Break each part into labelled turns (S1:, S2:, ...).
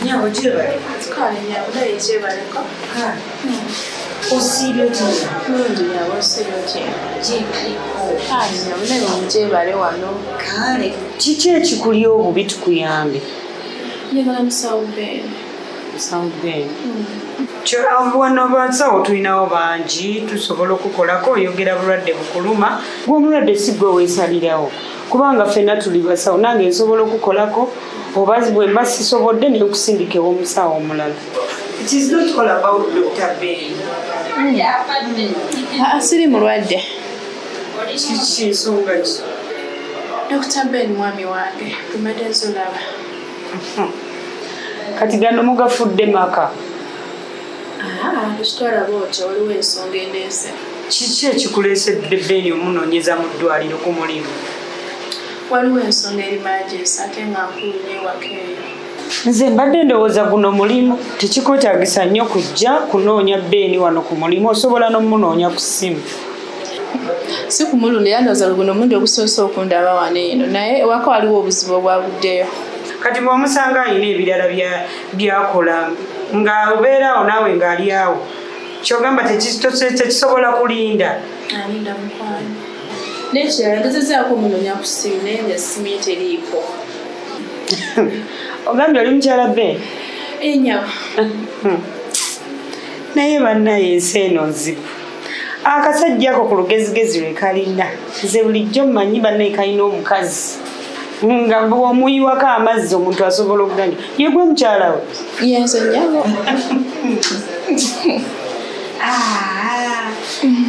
S1: Nyabo gyebale.
S2: Kale nyabo naye gyebaleko.
S1: Kale. Osiibye otya?
S2: Mulungi nyabo osiibye otya?
S1: Gyebaleko.
S2: Kale nyabo naye mugyebale wano.
S1: Kale kiki ekikuli obubi tukuyambe?
S2: Njagala musawo Ben.
S1: Musawo Ben. Wano basawo tulinawo bangi tusobola okukolako oyogera bulwadde bukuluma gwe omulwadde si gwe weesalirawo kubanga ffenna tuli basawo nange nsobola okukolako oba bwe mba sisobodde ne nkusindika ew'omusawo omulala. It is not all about Dr. Ben.
S2: Siri mulwadde.
S1: Kiki ensonga ki?
S2: Dr. Ben mwami wange gwe nzolaba.
S1: Kati gano mugafudde maka.
S2: Ekitwala bw'otyo waliwo ensonga endeese.
S1: Kiki ekikuleesedde Ben omunoonyeza mu ddwaliro ku mulimu?
S2: Waliwo ensonga eri emergency ate nga nkulu nnyo ewaka eyo.
S1: Nze mbadde ndowooza guno mulimu tekikwetaagisa nnyo kujja kunoonya Ben wano ku mulimu osobola n'omunoonya ku ssimu.
S2: Si ku mulundi era ndowooza guno omulundi ogusoose okundaba wano eno naye ewaka waliwo obuzibu obwaguddeyo.
S1: Kati bw'omusanga alina ebirala by'akola ng'obeera awo naawe ng'ali awo ky'ogamba tekisobola kulinda.
S2: Alinda mukwano. N'ekirala ngezezzaako omunoonya ku ssimu naye nga essimu ye teriiko.
S1: Ogambye oli mukyala Ben?
S2: Ennyabo.
S1: Naye bannaye ensi eno nzibu. Akasajja ako ku lugezigezi lwe kalina nze bulijjo mmanyi bannaye kalina omukazi nga bw'omuyiwako amazzi omuntu asobola okuganya. Ye gwe mukyala we?
S2: Yenze nnyabo.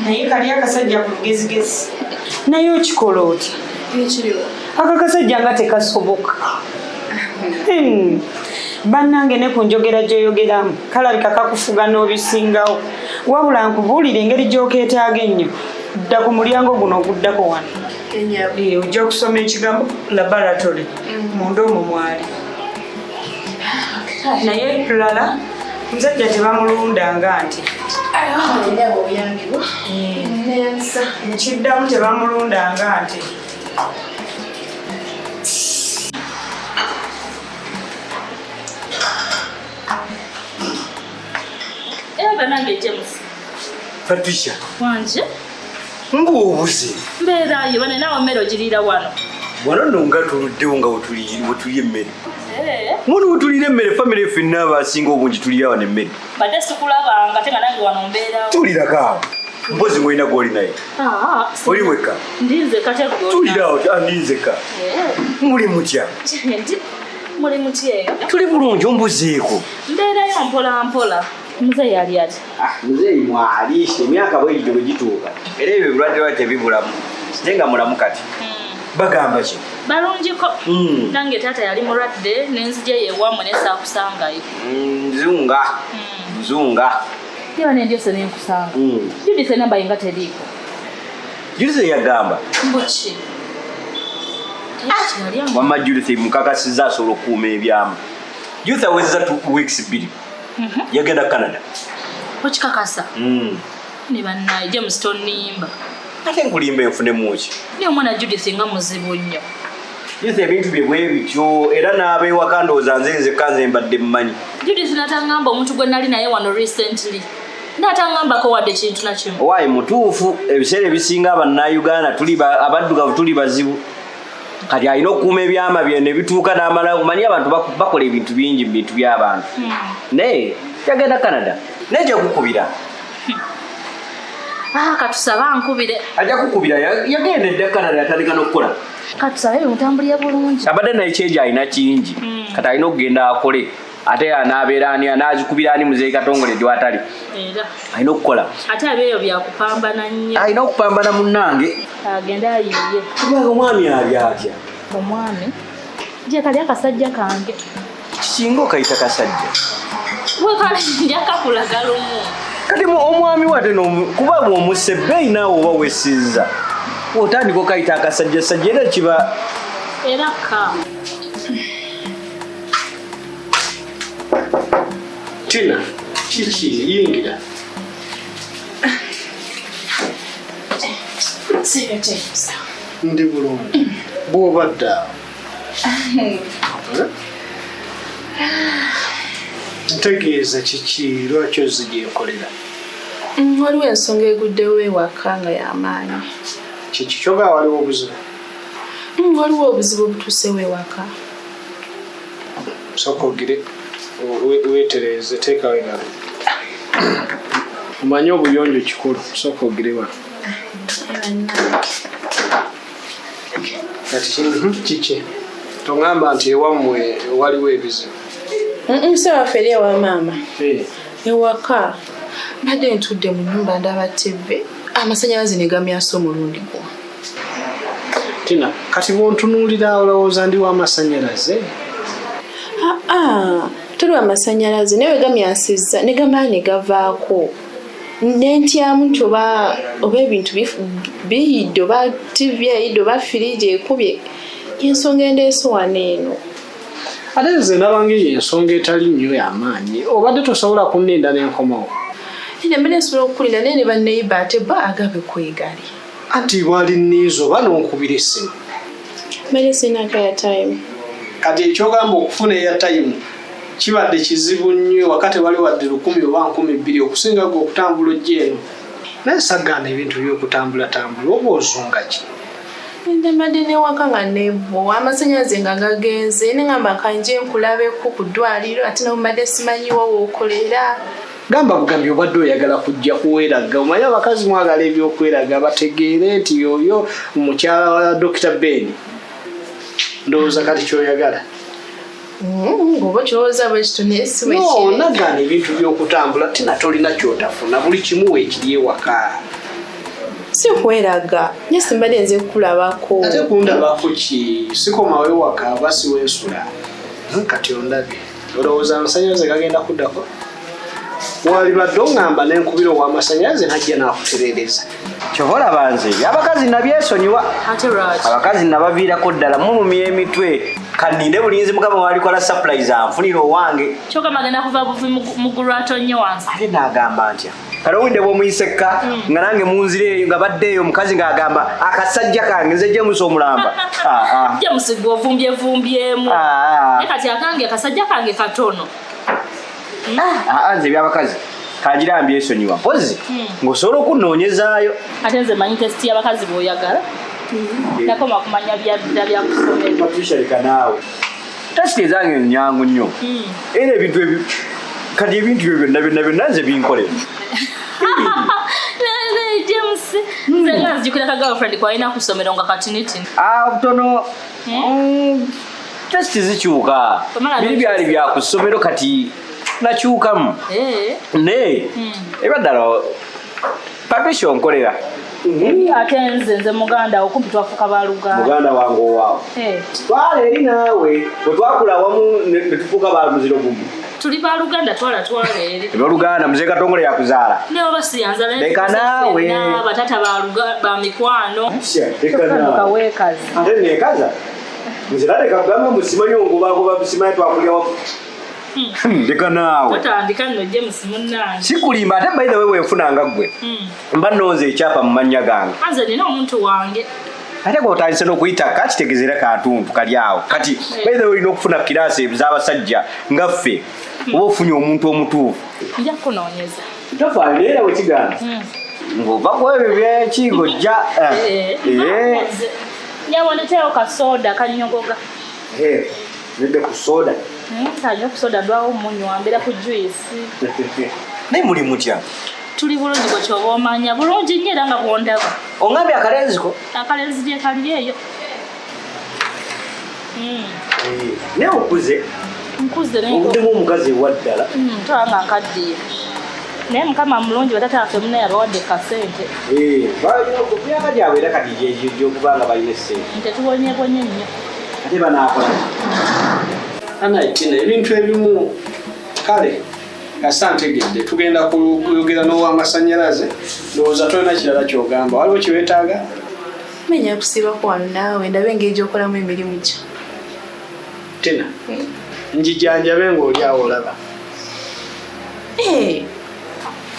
S1: Naye kali akasajja ku lugezigezi. Naye okikola otya?
S2: Ekiriwo.
S1: Ako akasajja nga tekasoboka. Bannange ne ku njogera gy'oyogeramu kalabika kakufuga n'obisingawo. Wabula nkubuulira engeri gy'okeetaaga ennyo dda ku mulyango guno oguddako wano. Ojja kusoma ekigambo laboratory munda omwo mwali. Naye tulala omusajja tebamulundanga nti. Nkiddamu tebamulundanga nti.
S3: Banange James.
S4: Patricia.
S3: Wanje?
S4: Ng'obuze.
S3: Mbeerayo bane naawe mmere ogiriira wano.
S4: Wano nno nga tuluddewo nga wetulya emmere. Muno wetulira emmere famire ffenna abasinga obungi tulya wano emmere.
S3: Badde sikulabanga ate nga nange wano mbeerawo.
S4: Tulirako awo. Mpozi ng'olina gw'oli naye. Oli wekka?
S3: Ndi nzekka ate gw'olina.
S4: Tulira awo, ndi nzekka. Muli mutya?
S3: Muli mutya eyo?
S4: Tuli bulungi ombuzeeko.
S3: Mbeerayo mpola mpola. Muzeeyi ali atya?
S4: Muzeeyi mwali emyaka bwe gityo bwe gituuka era ebyo ebirwadde lwaki tebibulamu ate nga mulamu kati. Bagamba ki?
S3: Balungiko. Nange taata yali mulwadde ne nzija eyo ewammwe ne saakusangayo.
S4: Nzunga. Nzunga.
S3: Yaba ne ndyose ne nkusanga. Judith enamba ye nga teriiko.
S4: Judith yagamba.
S3: Mbu ki?
S4: Wamma Judith mukakasizza asobola okukuuma ebyama. Judith awezezza 2 weeks 2. Yagenda Canada.
S3: Okikakasa? Ne bannaye James tonnimba.
S4: Ate nkulimba enfunemu ki?
S3: Naye omwana Judith nga muzibu nnyo.
S4: Judith ebintu bye bwe bityo era n'abeewaka ndowooza nze nzekka nze mbadde mmanyi.
S3: Judith n'atangamba omuntu gwe nali naye wano recently. N'atangambako wadde kintu na kimu.
S4: Owaaye mutuufu ebiseera ebisinga Abannayuganda tuli abaddugavu tuli bazibu. Kati alina okukuuma ebyama bye ne bituuka n'amala omanyi abantu bakola ebintu bingi mu bintu by'abantu. Naye yagenda Canada. Naye ajja kukubira.
S3: Katusabe ankubire.
S4: Ajja kukubira yagenda edda Canada yatandika n'okukola.
S3: Katusabe bimutambulire bulungi.
S4: Abadde naye kyejo alina kingi. Kati alina okugenda akole. Ate anaabeera ani anaazikubira ani muzeeyi Katongole gy'atali.
S3: Era.
S4: Alina okukola.
S3: Ate abeeyo byakupambana nnyo.
S4: Alina okupambana munnange.
S3: Agende ayiye.
S4: Kubanga omwami ali atya?
S3: Omwami? Gye kali akasajja kange.
S4: Kikinga okayita kasajja.
S3: Wekale nja kakulaga lumu.
S4: Kati omwami wate kuba bw'omussa ebbeeyi naawe oba wessizza. Otandika okayita akasajja sajja era kiba.
S3: Era ka.
S5: Tina, kiki yingira.
S2: Siyo James.
S5: Ndi bulungi. Bw'obadde awo. Ntegeeza kiki lwaki ozigyekolera?
S2: Waliwo ensonga eguddewo ewaka nga y'amaanyi.
S5: Kiki kyoga waliwo obuzibu?
S2: Waliwo obuzibu obutuusewo ewaka.
S5: Sooka ogire weetereeze, teekawo engalo. Omanye obuyonjo kikulu, sooka ogire wano. Kati kiki? Tongamba nti ewammwe waliwo ebizibu.
S2: Si waffe eri ewa maama. Ewaka mbadde ntudde mu nnyumba ndaba TV, amasannyalaze ne gamyasa omulundi gumu.
S5: Tina, kati bw'ontunuulira olowooza ndi w'amasannyalaze?
S2: Toli w'amasannyalaze naye we gamyasizza ne gamala ne gavaako. Nentyamu nti oba ebintu biyidde oba TV eyidde oba firiji ekubye, ensonga endeese wano eno.
S5: Ate nze ndaba ng'eyo ensonga etali nnyo y'amaanyi, obadde tosobola kunninda n'enkomawo.
S2: Nina mbadde nsobola okukulinda naye ne banneyiba ate bo agabe kwegali.
S5: Anti bwali nninze oba n'onkubira essimu.
S2: Mbadde sirinaako airtime.
S5: Kati ekyogamba okufuna airtime kibadde kizibu nnyo ewaka tewali wadde 1000 oba 2000 okusinga gwe okutambula ojja eno. Naye sagaana ebintu by'okutambulatambula oba ozunga ki?
S2: Mbadde n'ewaka nga neebwa amasannyalaze nga gagenze ne ngamba kanje nkulabeko ku ddwaliro ate nabo mbadde simanyiwo w'okolera.
S5: Gamba bugambi obadde oyagala kujja kuweraga, omanyi abakazi mwagala ebyokweraga bategeere nti yoyo mukyala wa Dr. Ben. Ndowooza kati ky'oyagala.
S2: Ng'oba kirowooza bwe kityo naye si bwe kiri.
S5: No, nagaana ebintu by'okutambula Tina tolina ky'otafuna buli kimu weekiri ewaka.
S2: Si kweraga, naye simbadde nze kukulabako.
S5: Ate kundabako ki? Sikomawo ewaka oba siweesula. Kati ondabye. Olowooza amasannyalaze gagenda kuddako? Walibadde oŋŋamba n'enkubira ow'amasannyalaze n'ajja n'akutereereza.
S4: Kyova olaba nze abakazi nabyesonyiwa.
S3: Ate lwaki?
S4: Abakazi nabaviirako ddala mulumya emitwe. Kanninde bulinzi mukama walikola surprise anfunira owange.
S3: Kyogamba agenda kuva buvi mu ggulu atonnye wansi.
S4: Ate n'agamba ntya? Kale owulidde bw'omuyisekka nga nange munzira eyo nga badde eyo omukazi ng'agamba akasajja kange nze James omulamba.
S3: James gwe ovumbyevumbyemu. Naye kati akange akasajja kange katono.
S4: Nze eby'abakazi kangira mbyesonyiwa mpozi ng'osobola okunoonyezaayo.
S3: Ate nze manyi tesiti y'abakazi bw'oyagala. Nakoma kumanya byadda bya kusomera.
S4: Patricia leka naawe. Tesiti ezange nnyangu nnyo. Era ebintu ebyo kati ebintu ebyo byonna byonna byonna nze binkolera.
S3: James, nze nga nzijukira ka girlfriend kwalina ku ssomero nga katinitini.
S4: Butono tesiti zikyuka. Biri byali bya ku ssomero kati nakyukamu. Naye eba ddala Patricia onkolera.
S3: Ate nze muganda wo kumpi twafuuka baluganda.
S4: Muganda wange owaawo. Twala eri naawe bwe twakula awamu ne tufuuka ba muziro gumu.
S3: Tuli baluganda twala eri.
S4: Baluganda mzee Katongole yakuzaala.
S3: Ne oba siyanzala.
S4: Leka naawe.
S3: Batata ba mikwano.
S4: Leka naawe. Ate neekaza. Nze laleka kugamba musimanyi ongobagoba musimanyi twakulya wamu. Leka naawe.
S3: Totandika nno James munnange.
S4: Sikulimba ate by the way wenfunanga ggwe. Mba nnonze ekyapa mu mannya gange.
S3: Nze nina omuntu wange.
S4: Ate bw'otandise n'okuyita kakitegeeza era kantuntu kali awo. Kati by the way olina okufuna kiraasi ez'abasajja nga ffe. Oba ofunye omuntu omutuufu.
S3: Nja kunoonyeza.
S4: Tofaayo naye era bwe kigamba. Ng'ova ku ebyo byeki ng'ojja.
S3: Nyaboneteewo ka soda kannyogoga.
S4: Nedde ku soda.
S3: Kanywa ku soda ndwawo munywa mbeera ku juice.
S4: Naye muli mutya?
S3: Tuli bulungi gwe ky'oba omanya bulungi nnyo era nga bw'ondaba.
S4: Ongambye akalenzi ko?
S3: Akalenzi gye kali eyo.
S4: Naye okuze?
S3: Nkuze naye.
S4: Obuddemu omukazi ewa ddala.
S3: Ntwala nga nkaddiye. Naye Mukama mulungi batata baffe munnaye abawadde kasente.
S4: Balina myaka gyabwe era kati gy'okuba nga balina essente.
S3: Tetubonyebonye nnyo.
S4: Ate banaakola.
S5: Anaye Tina ebintu ebimu kale kasa ntegedde tugenda kuyogera n'ow'amasannyalaze ndowooza tolina kirala ky'ogamba waliwo kye weetaaga?
S2: Menya kusiibako wano naawe ndabe engeri gy'okolamu emirimu gyo.
S5: Tina njijanjabe ng'oli awo olaba.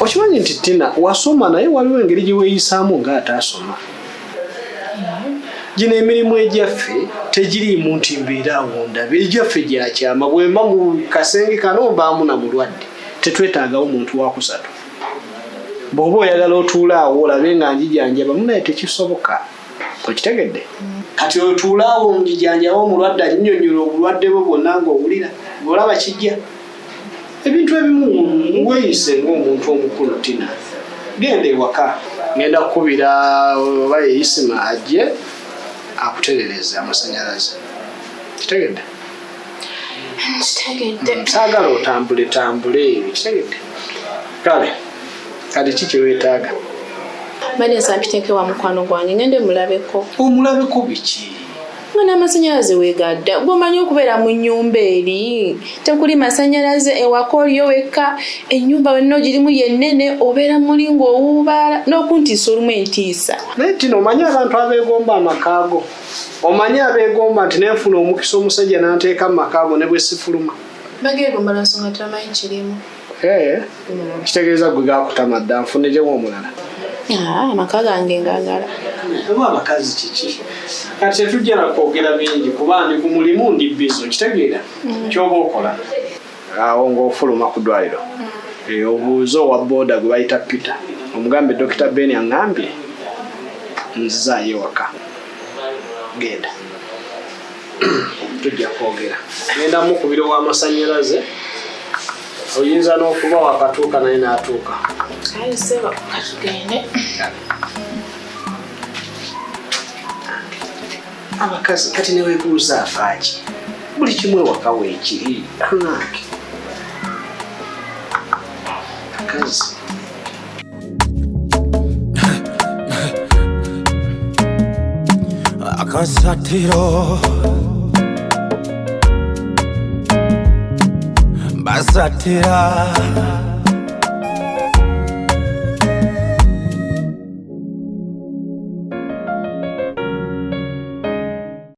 S5: Okimanyi nti Tina wasoma naye waliwo engeri gye weeyisaamu ng'ataasoma. Gino emirimu egyaffe tegiriimu nti mbeera awo ndabe, egyaffe gyakyama. Bwemba mu kasenge kano mbaamu na mulwadde, tetwetaagawo muntu wakusatu. Bw'oba oyagala otuule awo olabe nga njijanjaba, munaye tekisoboka. Okitegedde? Kati otuule awo njijanjaba omulwadde, annyonnyola obulwadde bwe bwonna ng'owulira, ng'olaba kijja. Ebintu ebimu weeyise ng'omuntu omukulu. Tina, genda ewaka, ngenda kukubira oba yeeyisima ajje akuterereze amasanyalaze. Kitegedde?
S2: Kitegedde.
S5: Saagala otambule tambule, kitegedde? Kale kati ki kyeweetaaga?
S2: Mbadde nsaba mpiteko ewa mukwano gwange, ngende mulabeko.
S5: Omulabeko biki?
S2: Nga n'amasanyalaze weegadda, gwomanyi okubeera mu nnyumba eri tekuli masanyalaze, ewaka oliyo wekka, ennyumba wenna ogirimu yennene, obeera muli ng'owuubaala n'okuntiisa olumu entiisa.
S5: Naye Tina, omanyi abantu abeegomba amakaago, omanyi abeegomba nti nenfuna omukisa omusajja n'anteeka mu makaago ne bwe sifuluma.
S2: Bageegomba lwa nsonga tebamanyi kirimu.
S5: Ee, kitegeeza gwe gakutama dda, nfunirewo omulala.
S2: Ah, amaka gange ngagala.
S5: Oba abakazi kiki? Kati tetujja nakwogera bingi kuba ndi ku mulimu, ndi bizo, kitegeera? Kyoba okola awo ng'ofuluma ku ddwaliro, Eh, obuuze owa booda gwe bayita Peter, omugambe Dokita Ben aŋŋambye nzizaayo ewaka. Genda, tujja kwogera. Genda mukubira ow'amasannyalaze, oyinza n'okuba wakatuuka naye n'atuuka.
S2: Kale ssebo, katugende.
S5: Abakazi kati neweebuuza afaaki, buli kimu ewaka weekiri. Anange akazi.
S6: Akasatiro basatira.